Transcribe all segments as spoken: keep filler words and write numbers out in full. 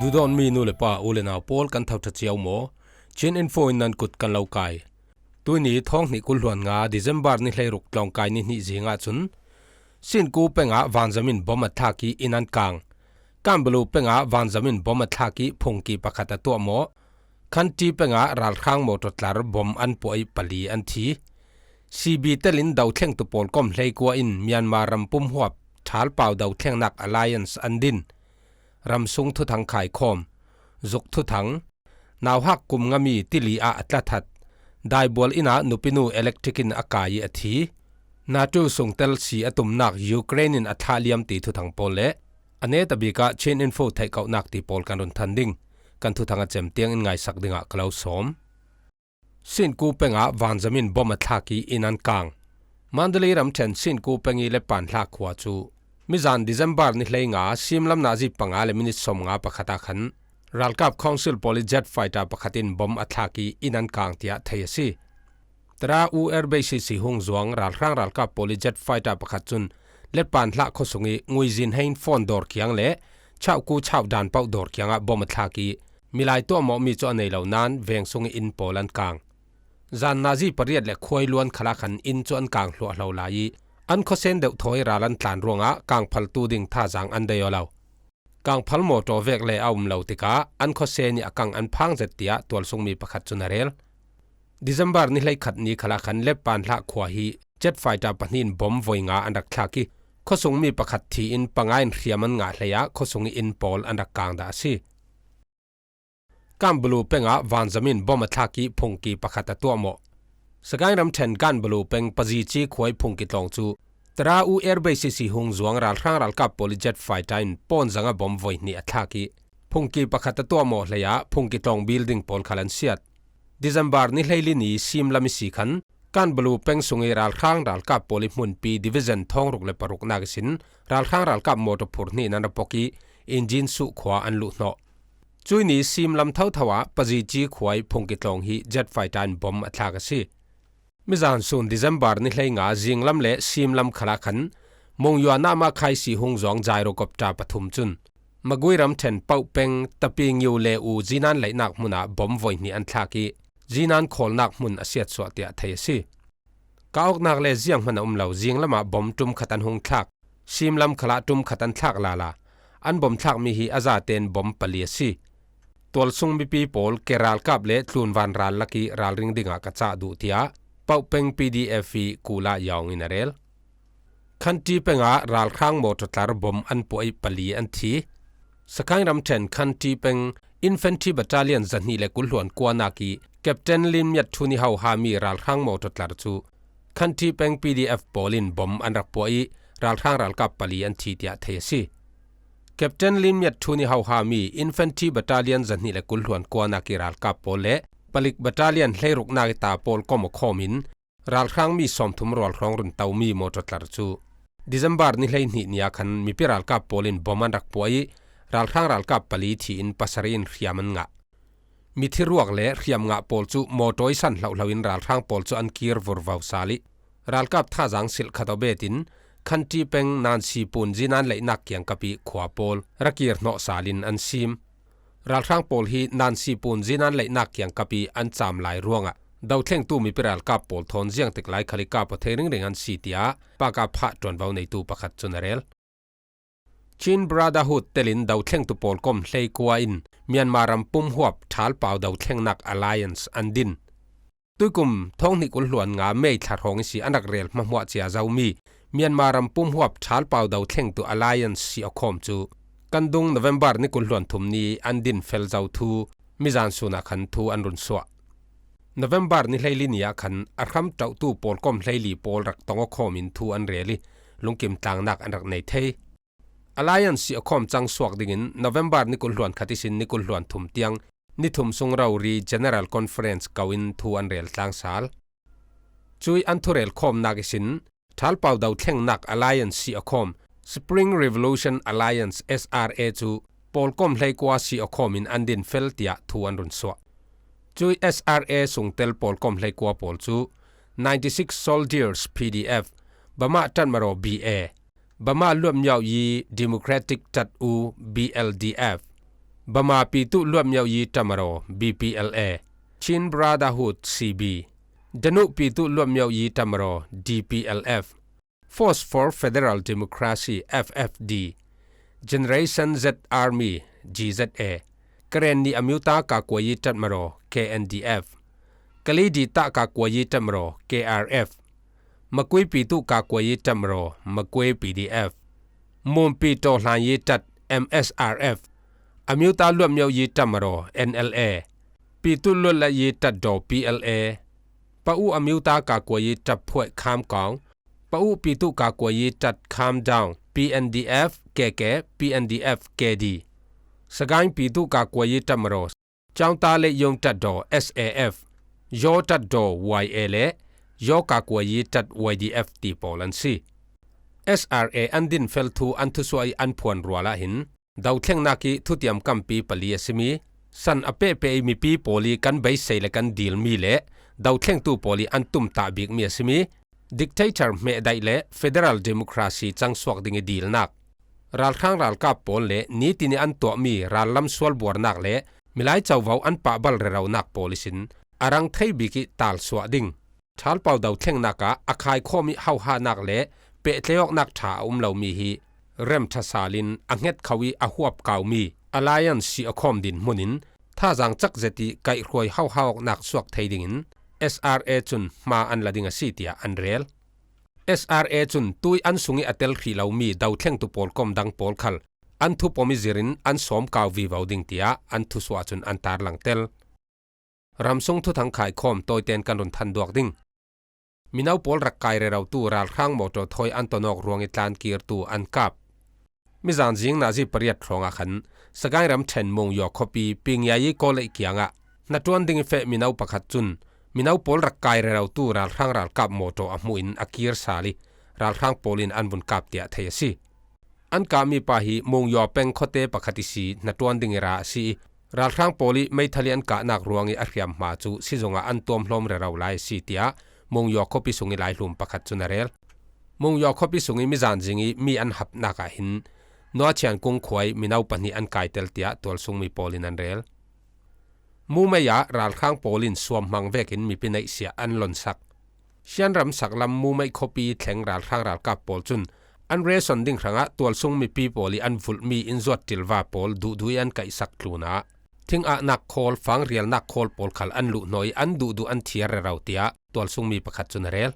Duhdawtmi nu le pa, u le nau pawl, kan thotha cio maw? Chin Info in nan kut kan lo kai. Tuini thawng hnih kul hluan nga December ni hleiruk tlawngkai ni hnih zingah cun Sinku pengah vanzam in bom a thlak ih inn an kang. Kanbalu pengah vanzam in bom a thlak ih phungki pakhat a tuah maw? Khanti pengah ralhrang mawtaw tlar bom an puah ih pali an thi. C B telin dothlengtu pawlkom hleikua in Myanmar ram pumhuap ṭhalpau dothlengnak alliance an din. Ramsung thuthang khaikhawm, zuk thuthang, nauhak kum ngami tili ah a tlathat, daibual innah nupinu electric in a kai ih a thi. NATO sungtel si a tumnak Ukraine in a thlah liam ti thuthang pawl le a netabik ah Chin Info theihkohnak ti pawl kan run than ding. Kan thuthang a cem tiang in ngaisak dingah ka lo sawm. Sinku pengah vanzam in bom a thlak ih inn an kang. Mandalay ramṭhen Sinku peng ih Letpan Hlah khua cu mizan December ni hleinga simlam nazi panga le minit sawmnga pakhat ah khan ralkap council pawl ih jet fighter pakhat in bom a thlak ih inn an kang tiah thei a si. Tara U Air Base ih si hung zuang ralhrang ralkap pawl ih jet fighter pakhat cun Letpan Hlah khuasung ih nguizin hein phone dawr kiang le chauhku chauh dan pauh dawr kiangah bom a thlak ih milai tuahmawhmi cu a nei lo nain veng sung ih inn pawl an kang. Zan nazi pariat le khuailuan khalah khan inn cu an kang hluahhlo lai ih an khuasen deuh thawi ral an tlan ruangah kangphaltu ding thazaang an dei aw lo. Kangphal mawtaw vek le a um lo tikah an khuasen ih a kang an phang zet tiah tualsungmi pakhat cun a rel. December ni hleikhat ni khalah khan Letpan Hlah khua hi jet fighter pahnih in bom voi nga an rak thlak ih khuasungmi pakhat thi in panga in hriam an ngah hleiah khuasung ih inn pawl an rak kang dah a si. Kanbalu pengah vanzam in bom a thlak ih phungki pakhat a tuahmawh. Sagaing ramṭhen Kanbalu peng Pazici khua ih phungki tlawng cu Tara U Air Base ih si hung zuang ralhrang ralkap pawl ih jet fighter in pawnzang ah bom voi hnih a thlak ih phungki pakhat a tuahmawh hleiah phungki tlawng building pawl khal an siat. December ni hleili ni simlam ih si khan Kanbalu peng sung ih ralhrang ralkap pawl ih hmunpi division thawngruk le paruknak ihsin ralhrang ralkap mawtaw phur hnih in an ra pok ih injin suh khua an luhhnawh. Cuih ni simlam thotho ah Pazici khua ih phungki tlawng hi jet fighter in bom a thlak a si. Mizan sun December ni hleinga zinglam le simlam khalah khan Monywa Nama Khai si hung zuang gyrocopter pathum cun Magui ramṭhen Pauh peng Tapingiu le u zinan leihnak hmunah bom voi hnih an thlak ih zinan khawlnak hmun a siatsuah tiah thei a si. Kah awknak le zianghman a um lo zinglam ah bom ṭum khat an hung thlak. Simlam khalah ṭum khat an thlak lala. An bom thlakmi hi a zatein bom pali a si. Tualsung mipi pawl ke ralkap le tlunvan ral lak ih ralring dingah ka cah duh, tiah Pauh peng P D F ih Kula Yaung in a rel. Khanti pengah ralhrang mawtaw tlar bom an puah ih pali an thi. Sagaing ramṭhen Khanti peng Infantry Battalion zahnih le kul hluan kuanak ih Captain Lin Myat Thu nih hohami ralhrang mawtaw tlar cu Khanti peng P D F pawl in bom an rak puah ih ralhrang ralkap pali an thi tiah thei a si. Captain Lin Myat Thu nih hohami Infantry Battalion zahnih le kul hluan kuanak ih ralkap pawl le palik Battalion hleiruknak ih ta pawl kom aw khawm in ralhrang mi sawmthum rualhrawng run tomi mawtaw tlar cu December ni hleihnih ni ah khan mipi ralkap pawl in bom an rak puah ih ralhrang ralkap pali thi in pasarih in hriam an ngah. Mithi ruak le hriam ngah pawl cu mawtaw ih san hlohlo in ralhrang pawl cu an kir vurvo sal ih ralkap thazaang silh khat aw bet in Khanti peng Nansi Pun zinan leihnak kiangkap ih khua pawl ra kir hnawh sal in an sim. Ralhrang pawl hi Nansi Pun zinan leihnak kiangkap ih an cam lai ruangah dothlengtu mipi ralkap pawl thawn ziangtik lai khal ih kap aw thei ringring an si, tiah Pakapha ṭuanvo neitu pakhat cun a rel. Chin Brotherhood telin dothlengtu pawlkom hleikua in Myanmar ram pumhuap ṭhalpau dothlengnak alliance an din. Tuikum thawng hnih kul hluan nga May thla hrawng ihsi an rak rel hmahmuah cia zomi Myanmar ram pumhuap ṭhalpau dothlengtu alliance siakhawm cu kan dung November ni kul hluan thum ni an din fel zo thu mizan sun ah khan thu an run suah. November ni hleili ni ah khan a hram ṭohtu pawlkom hleili pawl rak tong aw khawm in thu an rel ih lungkim tlangnak an rak nei thei. Alliance siakhawm cang suak dingin November ni kul hluan khat ihsin ni kul hluan thum tiang ni thum sung rori General Conference ko in thu an rel tlang sal. Cuih an thurel khawmnak ihsin ṭhalpau dothlengnak alliance siakhawm Spring Revolution Alliance, S R A, cu pawlkom hleikua siakhawm in an din fel tiah thu an run suah. Cuih S R A sungtel pawlkom hleikua pawl cu ninety-six Soldiers, P D F, Bama Tatmadaw, B A, Bama Luatmyaw Yi Democratic Tat U, B L D F, Bama Pitu Luat Myaw Yi Tamaro, B P L A, Chin Brotherhood, C B, Danu Pitu Luat Myaw Yi Tamaro, D P L F, Force for Federal Democracy, F F D, Generation Z Army, G Z A, Karenni Amyuta Kakuayi Tatmaro, K N D F, Kalidi Ta Kakuayi Tatmaro, K R F, Makui Pitu Kakuayi Tatmaro, Makui P D F, Mumpi Tohlanyi Tat, M S R F, Amyuta Luat Myaw Yi Tatmaro, N L A, Pitu Luat Layi Tatdo, P L A, Pau Amyuta Kakuayi Tatphuai Khamkong, Pau Pitu Kakuayi Tat Khamdaung, P N D F, K K, P N D F, K D, Sagaing Pitu Kakuayi Tatmaro, Chaungta Le Yung Tatdo, S A F, Yaw Tatdo, Y A le Yaw Kakuayi Tat, Y D F ti pawl an si. S R A an dinfel thu an thusuah ih an phuan rual ah hin, dothlengnak ih thutiam kampi pali a simi, san a pehpeh ih mipi pawl ih kan beisei le kan dilmi le dothlengtu pawl ih an tumtah bikmi a simi, dictator hmehdaih le federal democracy cangsuak ding ih dilnak, ralhrang ralkap pawl le nitin ih an tuahmi rallam sualbuarnak le milai covo an pahbal reronak pawl ihsin a rang thei bik ih talsuah ding. Thalpau dothlengnak ah a khaikhawm ih hohanak le pehtleawknak ṭha a um lomi hi remṭha sal in a hngetkho ih a huap kaumi alliance ih a khawm dinhmun in thazaang cak zet ih kaihhruai hohaawknak suak thei dingin S R A cun hma an la ding a si, tiah an rel. S R A cun tui an sung ih a tel hrih lomi dothlengtu pawl kom dang pawl khal an thupom ih zirin an sawm kau vivo ding, tiah an thusuah cun an tarlang tel. Ramsung thuthang khaikhawm tawiten kan run thanduak ding. Mino pawl rak kai rerotu ralhrang mawṭaw thawi an tonawk ruang ih tlankirtu an kap. Mizan zing nazi pariat hrawngah khan Sagaing ram ṭhen Mungyaw khuapi Pingnyayi Kawlei kiangah hnaṭuan ding ih feh mino pakhat cun mino pawl rak kai rerotu ralhrang ralkap mawṭaw a hmuh in a kir sal ih ralhrang pawl in an vun kap tiah thei a si. An kahmi pa hi Mungyaw peng khuate pakhat ihsi hnaṭuan ding ih ra a si ih, ralhrang pawl ih meithal ih an kahnak ruang ih a hriamhma cu sizung ah an tuamhlawm rero lai a si, tiah Mungyaw khuapi sung ih laihlum pakhat cun a rel. Mungyaw khuapi sung ih mizan zing ih mi an hapnak ah hin Nuachian Kung khua ih mino pahnih an kaitel, tiah tualsungmi pawl in an rel. Mumei ah ralhrang pawl in suamhmang vekin mipi neihsiah an lonsak. Shan ram saklam Mumei khuapi thleng ralhrang ralkap pawl cun an ration ding hrangah tualsung mipi pawl ih an vulhmi innzuat ṭilva pawl duhduh ih an kaihsak tlunah thingahnak khawl, fangrialnak khawl pawl khal an luhhnawh ih an duhduh an thiar rero, tiah tualsungmi pakhat cun a rel.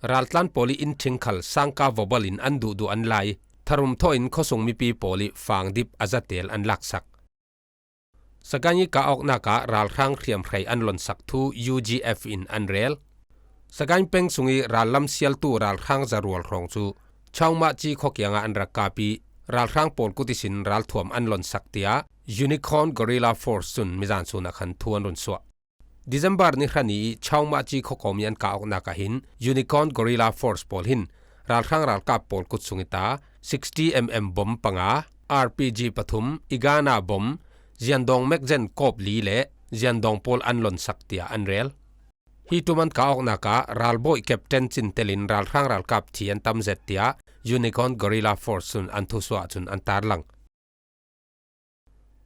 Raltlan pawl ih innṭhing khal sangka vawbal in an duhduh an lai ih tharum thaw in khuasung mipi pawl ih fangdip a zatel an laksak. Sagaing ih kah awknak ah ralhrang hriamhrei an lonsak thu U G F in an rel. Sagaing peng sung ih rallam sialtu ralhrang zarual hrawng cu Chaungmahci khua kiangah an rak kap ih ralhrang pawl kut ihsin ralthuam an lonsak, tiah Unicorn Guerrilla Force cun mizan sun ah khan thu an run suah. December ni hra ni ih Chaungmahci khua kawm ih an kah awknak ah hin Unicorn Guerrilla Force pawl hin ralhrang ralkap pawl kut sung ih ta sixty M M bom panga, R P G pathum, Igana bom, ziandawng mekzen kawp li le ziandawng pawl an lonsak, tiah an rel. Hi ṭum an kah awknak ah ralbawi captain cintel in ralhrang ralkap thi an tam zet, tiah Unicorn Guerrilla Force cun an thusuah cun an tarlang.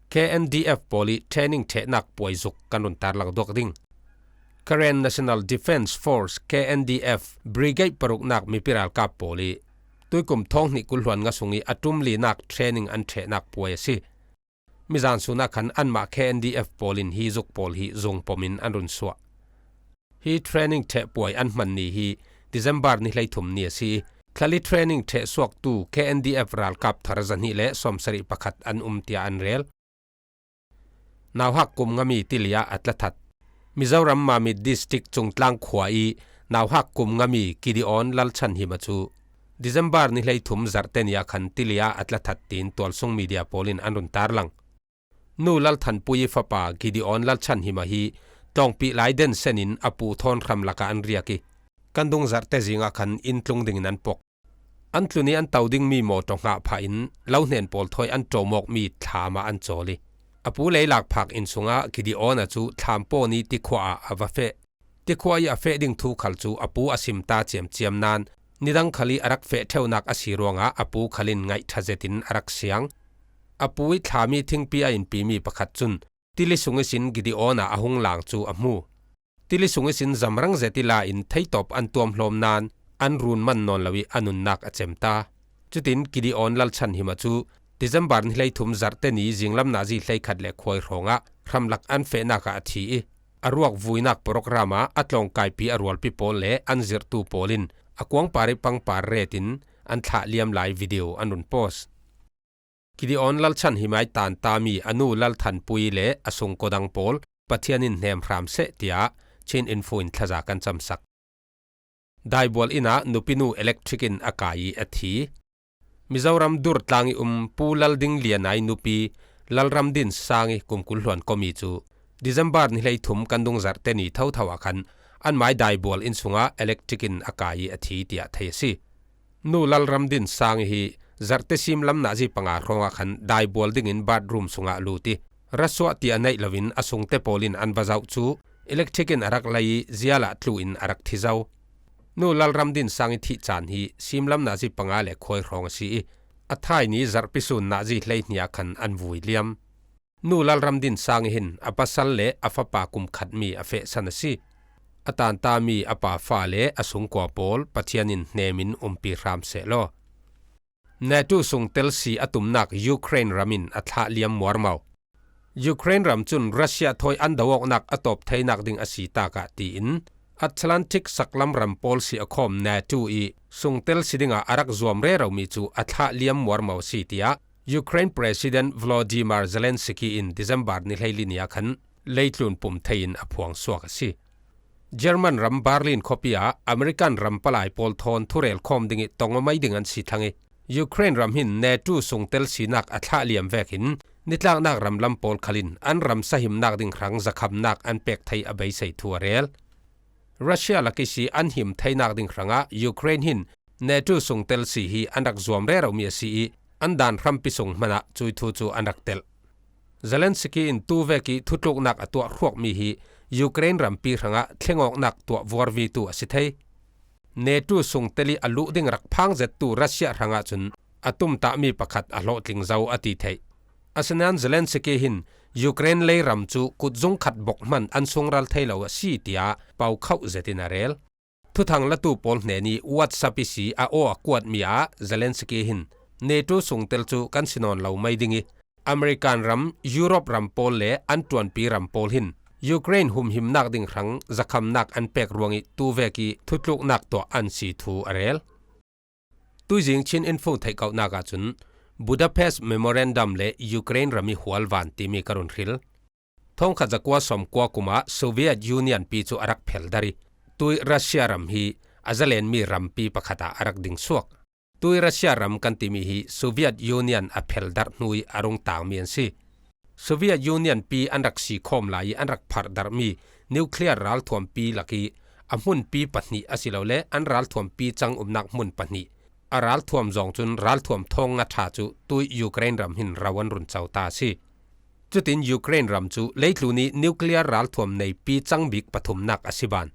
K N D F pawl ih training ṭhehnak puai zuk kan run tarlang duak ding. Karen National Defence Force, K N D F, Brigade paruknak mipi ralkap pawl ih tuikum thawng hnih kul hluan nga sung ih a ṭum linak training an ṭhehnak puai a si. Mizan sun ah khan anmah K N D F pawl in hi zuk pawl hi zungpom in an run suah. Hi training ṭheh puai an hman ni hi December ni hleithum ni a si ih, thlali training ṭheh suaktu K N D F ralkap thar zahnih le sawmsarih pakhat an um, tiah an rel. Nauhak kum ngami tili ah a tla that. Mizoram Mamit District Cungtlang khua ih nauhak kum ngami Gideon Lalchanhima cu December ni hleithum zarhte ni ah khan tili ah a tla that, tiin tualsung media pawl in an run tarlang. Nu Lalthanpui ih fapa Gideon Lalchanhima hi tlawngpih lai den sen in a pu thawn hram lakah an riak ih, kan dung zarhte zing ah khan inn tlung dingin an pok. An tlun ih an to dingmi mawṭaw hngah phah in lohnen pawl thawi an ṭawm awkmi thlam ah an cawl ih, a pu leilak phak inn sungah Gideon a cu thlam pawn ih tikhua ah a va feh. Tikhua ih a feh ding thu khal cu a pu a sim ta ciamciam nain, nidang khal ih a rak feh ṭheunak a si ruangah a pu khal in ngaih ṭha zetin a rak siang. a pu ih thlami thingpi a inpimi pakhat cun tili sung ihsin Gideon ah a hung lang cu a hmu. Tili sung ihsin zamrang zet ih la in theitawp an tuamhlawm nain an run man nawn lo ih a nunnak a cem ta. Cutin Gideon lalchan him ah cu December ni hleithum zarhte ni zinglam nazi hleikhat le khuai hrawngah hramlak an fehnak ah a thi ih a ruak vuinak program ah a tlawngkaipi a rualpi pawl le an zirhtu pawl in a kuangpar ih pangpar retin an thlah liam lai video an run post. Gideon lalchan him ah ih tantami a nu Lal Thanpui le a sungkaw dang pawl Pathian in hnem hram seh, tiah Chin Info in thlaza kan camsak. Daibual inn ah nupinu electric in a kai ih a thi. Mizoram Dur tlang ih um Pu Lal Ding Lian ai nupi Lal Ram Din Sang ih kum kul hluan kawmi cu December ni hleithum kan dung zarhte ni thotho ah khan anmai daibual inn sungah electric in a kai ih a thi, tiah thei a si. Nu Lal Ram Din Sang hi zarhte sim lam nazi panga hrawngah khan daibual dingin bathroom sungah a lut ih, ra suah ti a neih loin a sungte pawl in an va zoh cu electric in a rak lei ih zial ah tlu in a rak thi zo. Nu Lal Ram Din Sang ih thih caan hi sim lam nazi panga le khuai hrawng a si ih, a thai ni zarhpi sun nazi hleihnih ah khan an vui liam. Nu Lal Ram Din Sang ih hin a pasal le a fapa kum khatmi a fehsan a si. A tantami a pa fa le a sungkua pawl Pathian in hnemin umpi hram sehlaw. NATO sungtel si a tumnak Ukraine ram in a thlah liam muarmau. Ukraine ram cun Russia thawi an do awknak a tawp theinak ding a si takah tiin Atlantic saklam ram pawl si a khawm NATO ih sungtel si dingah a rak zuam reromi cu a thlah liam muarmau a si, tiah Ukraine President Volodymyr Zelensky in December ni hleili ni ah khan leitlun pum thei in a phuang suak a si. German ram Berlin khuapi ah American ram palai pawl thawn thurel khawm ding ih tong aw mai ding an si thlang ih, Ukraine ram hin NATO sungtel sinak a thlah liam vekin nitlaknak ram lam pawl khal in an ram sahimnak ding hrang zakhamnak an pek thei a beisei thu a rel. Russia lak ihsi an him theinak ding hrangah Ukraine hin NATO sungtel si hi an rak zuam reromi a si ih, an daan hrampi sung hmanah cui thu cu an rak telh. Zelensky in tuvek ih thutluknak a tuah hruakmi hi Ukraine rampi hrangah thlengawknak tuah vuarvitu a si thei. NATO sungtel ih a luh ding rak phang zettu Russia hrangah cun a tumtahmi pakhat a hlawhtling zo a ti theih. Asinain Zelensky hin Ukraine leiram cu kutzung khat bok hman an sungral thei lo a si, tiah paukhauh zetin a rel. Thuthang latu pawl hnenih WhatsApp ihsi a aw a kuatmi ah Zelensky hin NATO sungtel cu kan si nawn lo mai ding ih, American ram, Europe ram pawl le an ṭuanpi ram pawl hin Ukraine humhimnak ding hrang zakhamnak an pek ruangih tuvek ih thutluknak tuah an si thu a rel. Tuizing Chin Info theihkauhnak ahcun Budapest Memorandum le Ukraine ram ih hualvan timi ka run hril. Thawngkhat zakua sawmkua kum ah Soviet Union pi cu a rak pheldar ih, tui Russia ram hi a zalenmi rampi pakhat ah a rak ding suak. Tui Russia ram kan timi hi Soviet Union a pheldarh hnu ih a rung tangmi an si. Soviet Union pi an rak si khawm lai ih an rak pharhdarhmi nuclear ralthuampi lakih a hmunpi pahnih asilole an ralthuampi cang umnak hmun pahnih a ralthuam zawng cun ralthuam thawng nga ṭha cu tui Ukraine ram hin ro an run co ta a si. Cutin Ukraine ram cu leitlun ih nuclear ralthuam neipi cang bik pathumnak a si ban.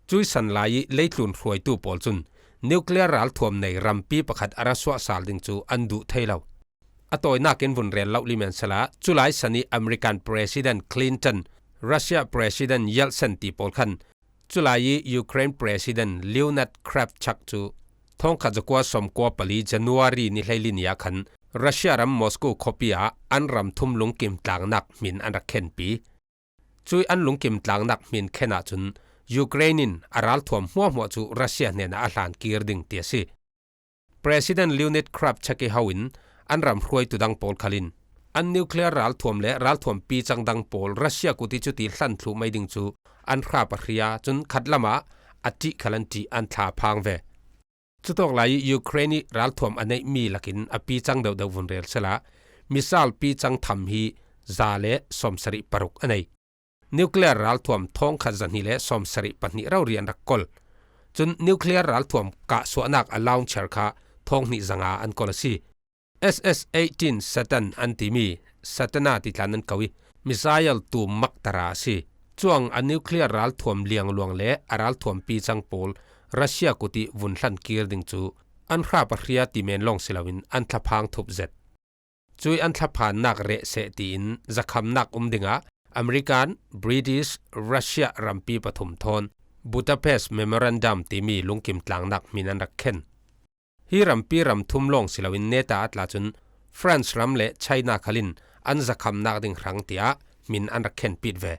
Cuih san lai ih leitlun hruaitu pawl cun nuclear ralthuam nei rampi pakhat a ra suahsal ding cu an duh thei lo. A tawinak in vun rel lo limen sela, culai san ih American President Clinton, Russia President Yeltsin ti pawl khan, culai ih Ukraine President Leonid Kravchuk cu thawngkhat zakua sawmkua pali January ni hleili ni ah khan Russia ram Moscow khuapi ah an ram thum lungkim tlangnak hmin an rak khenpi. Cuih an lungkim tlangnak hmin khen ahcun Ukraine in a ralthuam hmuahhmuah cu Russia hnenah a hlan kir ding ti a si. President Leonid Kravchuk ih ho in an ram hruaitu dang pawl khal in an nuclear ralthuam le ralthuam picang dang pawl Russia kut ih cuti hlan thluh mai ding cu an hra pahria, cun khatlam ah a ṭih khal an ṭih an thla phang ve. Cutawk lai ih Ukraine ih ralthuam a neihmi lakin a picang deuhdeuh vun rel sela, missile picang tham hi za le sawmsarih paruk a nei. Nuclear ralthuam thawngkhat zahnih le sawmsarih pahnih rori an rak kol. Cun nuclear ralthuam kahsuahnak a launcher kha thawnghnih zanga an kol a si. S S eighteen Satan an timi, Satana ti tla nan ko ih, missile tum maktara a si. Cuang a nuclear ralthuam liangluang le a ralthuam picang pawl Russia kut ih vun hlan kir ding cu an hra pahria ti men lawng si loin an thlaphang thup zet. Cui an thlaphannak rehseh tiin zakhamnak um dingah American, British, Russia rampi pathum thawn Budapest Memorandum timi lungkim tlangnak hmin an rak khen. Hi rampi ram thum lawng si loin neta a tla cun France ram le China khalin an zakhamnak ding hrang tiah hmin an rak khenpit ve.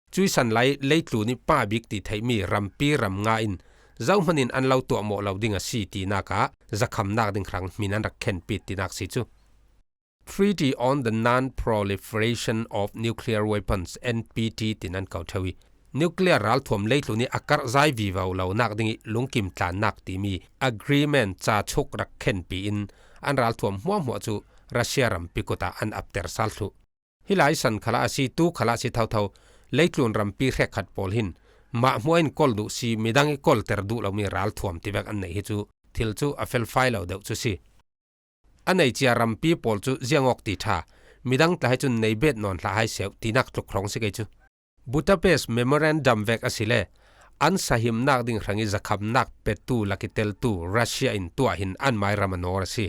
Cui san lai leitlun ih pa bik ti theihmi rampi ram nga in zohman in an lo tuahmawh lo ding a si tinak ah zakhamnak ding hrang hmin an rak khenpit tinak si cu. Treaty on the Non-Proliferation of Nuclear Weapons, N P T, tin an ko ṭheu ih, nuclear ralthuam leitlun ih a karhzai vivo lonak dingih lungkim tlannak timi agreement cachuk rak khenpi in an ralthuam hmuahhmuah cu Russia rampi kut ah an apter sal thluh. Hi lai san khalah a si, tu khalah a si thotho, leitlun rampi hrekkhat pawl hin mah hmuah in kol duh si, midang ih kolter duh lomi ralthuam tivek an neih hi cu thil cu a felfai lo deuh cu si. A nei cia rampi pawl cu ziangawk ti ṭha, midang tla hi cun nei bet nawn hlah hai seuh tinak tluk hrawng si kei cu. Budapest Memorandum vek a si le an sahimnak ding hrangih zakhamnak petu lak ih teltu Russia in tuah hin an mai ram a nawr a si.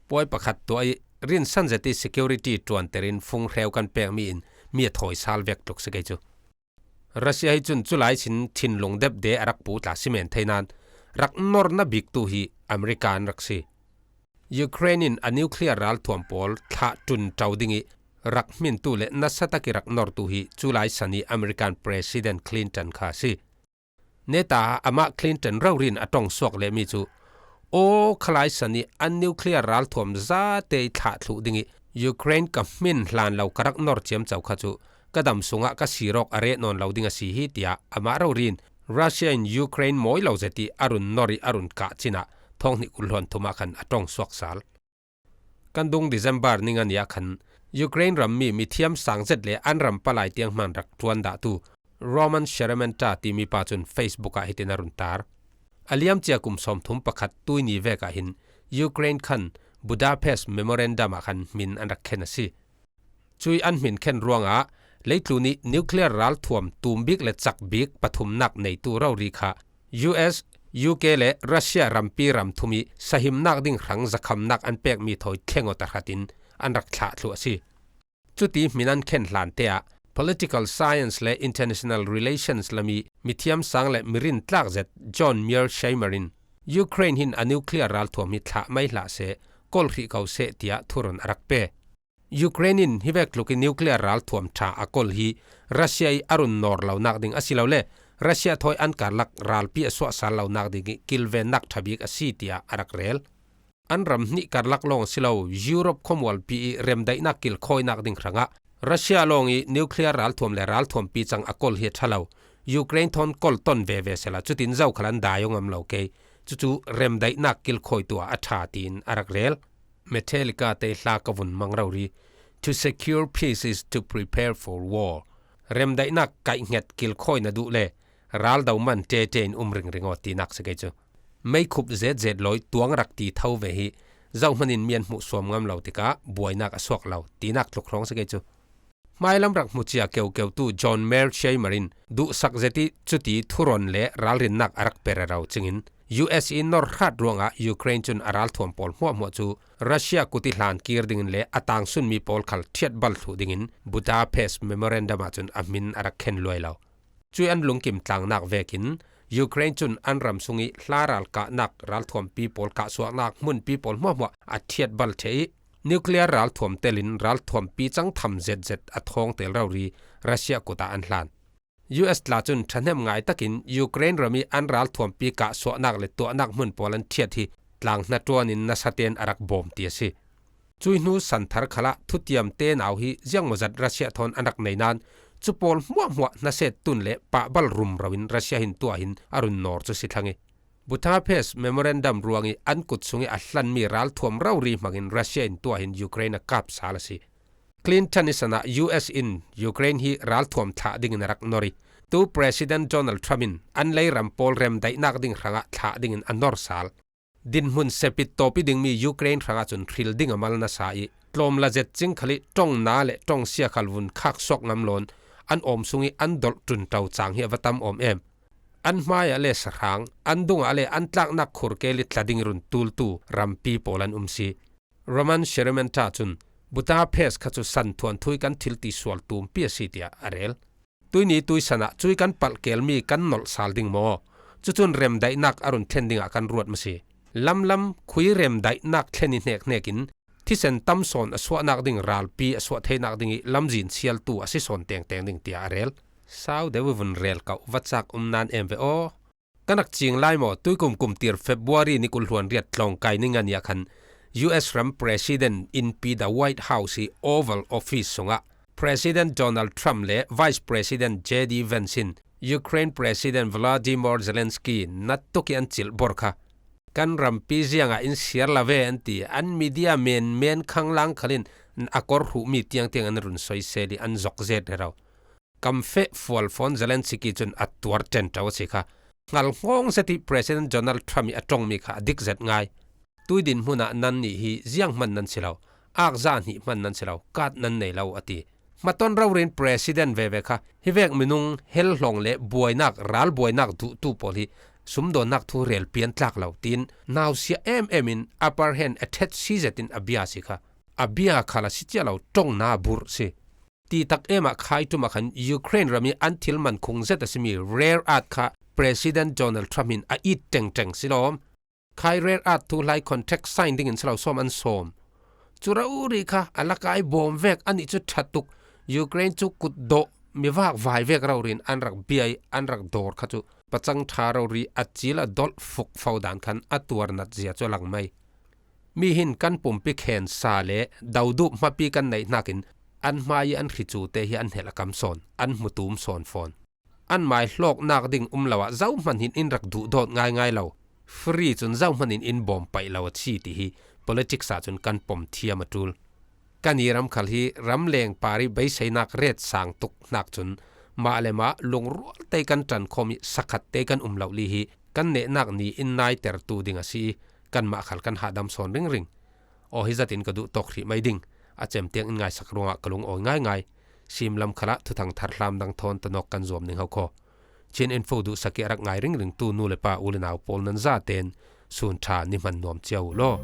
Puai pakhat tuah ih rinsan zet ih security ṭuanter in funghreu kan pekmi in mi a thawi sal vek tluk si kei cu. Russia hi cun culai sin thinlung depde a rak pu tla si men thei nain rak norna biktu hi America an rak si. Ukraine in a nuclear ralthuam pawl thlah ṭun ṭo dingih rak hmintu le nasa takih rak nortu hi culai san ih American President Clinton kha a si. Neta amah Clinton rori in a ṭong suak lehmi cu, aw khalai san ih an nuclear ralthuam zate ih thlah thluh dingih Ukraine ka hmin hlan lo ka rak nor ciamco kha cu ka dam sungah ka sirawk a reh nawn lo ding a si hi, tiah amah rori in Russia in Ukraine mawi lo zet ih a run nor ih a run kah cinah thawng hnih kul hluan thum ah khan a ṭong suak sal. Kan dung December ni nga ni ah khan Ukraine rammi mithiam sang zet le an ram palai tiang hman rak ṭuan dahtu Roman Sherementa timi pa cun Facebook ah hitin a run tar. A liamcia kum sawmthum pakhat tuini vek ah hin Ukraine khan Budapest Memorandum ah khan hmin an rak khen a si. Cui an hmin khen ruangah leitlun ih nuclear ralthuam tum bik le cak bik pathumnak neitu rori kha U S, U K le Russia rampi ram thum ih sahimnak ding hrang zakhamnak an pekmi thawi thleng aw tahratin an rak thlah thluh a si. Cuti hmin an khen hlante ah political science le international relations lam ih mithiam sang le mirin tlak zet John Mearsheimer in Ukraine hin a nuclear ralthuam hi thlah mai hlah seh, kol hrih ko seh tiah thurun a rak pe. Ukraine in hi vek tluk ih nuclear ralthuam ṭha a kol hi Russia ih a run nawr lonak ding asilole Russia thawi an karlak ralpi a suahsal lonak ding ih kilvennak ṭha bik a si tiah a rak rel. An ram hnih karlak lawng si lo, Europe khuamualpi ih remdaihnak kilkhawinak ding hrangah Russia lawng ih nuclear ralthuam le ralthuampi cang a kol hi a ṭha lo. Ukraine thawn kol ton veve sehla cutin zokhal an dai aw ngam lo kei. Cucu remdaihnak kilkhawitu ah a ṭha tiin a rak rel. Metallica te hla ka vun mang rori, "To secure peace is to prepare for war." Remdaihnak kaihhnget kilkhawi na duh le ral do man ṭeṭe in um ringring aw tinak si kei cu. Meikhup zetzet lawi tuang rak ti tho ve hi zohman in mi an hmuh suam ngam lo tikah buainak a suak lo tinak tluk hrawng si kei cu. Hmailam rak hmucia keukeutu John Mearsheimer in duhsak zet ih cuti thuron le ralrinnak a rak pe rero cingin U S ih norhrat ruangah Ukraine cun a ralthuam pawl hmuahhmuah cu Russia kut ih hlan kir dingin le a tangsunmi pawl khal ṭhiatbal thluh dingin Budapest Memorandum ah cun a hmin a rak khen luai lo. Cui an lungkim tlangnak vekin Ukraine cun an ram sungih hla ralkahnak ralthuampi pawl kahsuahnak hmunpi pawl hmuahhmuah a ṭhiatbal ṭheh ih nuclear ralthuam telin ralthuampi cang tham zetzet a thawngtel rori Russia kut ah an hlan. U S tla cun ṭhahnem ngai takin Ukraine ram ih an ralthuampi kahsuahnak le tuahnak hmun pawl an ṭhiat hi tlang hnaṭuan in nasa tein a rak bawm ti a si. Cui hnu san thar khalah thutiam te nau hi ziangmawzat Russia thawn an rak nei nain cu pawl hmuahhmuah hnaset tun le pahbal rumro in Russia hin tuah hin a run nawr cu si thlang ih Budapest Memorandum ruangih an kut sungih a hlanmi ralthuam rori hmangin Russia in tuah hin Ukraine a kap sal a si. Clinton ih sanah U S in Ukraine hi ralthuam thlah dingin a rak nor ih tu President Donald Trump in an leiram pawl remdaihnak ding hrangah thlah dingin a nor sal. Dinhmun sepit tawpi dingmi Ukraine hrangah cun hril ding a mal nasa ih tlawmla zet cing khal ih ṭongna le ṭongsia khal vun khak suak ngam loin an awm sungih an dolh ṭunṭo cang hi a va tam awm em. An hmaiah le sahrang, an dungah le an tlaknak khurkel ih tla ding run tultu rampi pawl an um si. Roman Sherementa cun Budapest kha chu san thuanthu i kan thil tisual tumpi a si tiah a rel. Tuini tuisan ah cui kan palh kelmi kan nolh sal ding maw? Cucun remdaihnak a run thlen dingah kan ruat maw si? Lamlam khui remdaihnak thlen i hnek hnekin thisen tam sawn a suahnak ding ralpi a suah theinak ding i lamzin sialtu a si sawn tengteng ding tiah a rel. Sau deuh i vun rel kauh va cak um nan em ve aw. Kan rak cing lai maw? Tuikum kum tir February ni kul hluan riat tlawngkai ni nga ni ah khan U S ram President innpi The White House i Oval Office sungah President Donald Trump le Vice President J D Vance in Ukraine President Volodymyr Zelensky natuk i an cilh bor kha. Kan rampi ziangah in siar la ve an ti, an media menmen khanglang khalin a kor hruhmi tiangtiang an run soisel i an zok zet rero. Kam feh fual fawn Zelensky cun a tuar ṭenṭo a si kha. Hngal ngawng zet i President Donald Trump i a ṭongmi kha a dik zet ngai. Tui dinhmun ah nan nih hi zianghman nan si lo, akza hnih hman nan si lo, kat nan nei lo a ti. Hmaton rori in President veve kha hivek minung hel hlawng le buainak, ralbuainak duhtu pawl hi sumdawnnak thu rel pian tlak lo tiin nausia em em in upper hand a ṭhet si zet in a bia si kha. A bia khal a si cia lo, ṭongna burh si. Ti tak em ah khaiṭum ah khan Ukraine ram i an thil man khung zet a simi rare earth kha President Donald Trump in a it ṭengṭeng si lawm. Khai rare earth thu hlai contract sign dingin si lo sawm an sawm. Cu rori kha a lakai bawm vek a nih cu ṭha tuk. Ukraine cu kut dawh, mi vak vai vek rori in an rak bia i an rak dawr kha cu pacang ṭha rori a cil a dolh fuk fo dan khan a tuar nat zia cu a lang mai. Mi hin kan pumpi khen sa le dodup hmapi kan neih hnakin an hmai i an hri cute hi an hnelh a kam sawn, an hmutum sawn fawn. An mai hlawknak ding um lo ah zohman hin in rak duhdawt ngaingai lo. Free cun zohman in in bawm paih lo a si ti hi politics ah cun kan pom thiam a ṭul. Kan i ram khal hi ramleng par i beiseinak ret sang tuk hnak cun mah le mah lungrual te kan ṭankhawm i sakhat te kan um lo li hi kan nehnak ni in naitertu ding a si i kanmah khal kan hahdam sawn ringring. Aw, hi zatin ka duh tawk hrih mai ding. A cem tiang in ngaisak ruangah ka lungawi ngaingai. Simlam khalah thuthang thar hlam dang thawn tanawk kan zuam ning ho khaw. Chin Info duhsak i a rak ngai ringringtu nu le pa u le nau pawl nan zaten sun ṭha ni hman nuam cio uh law.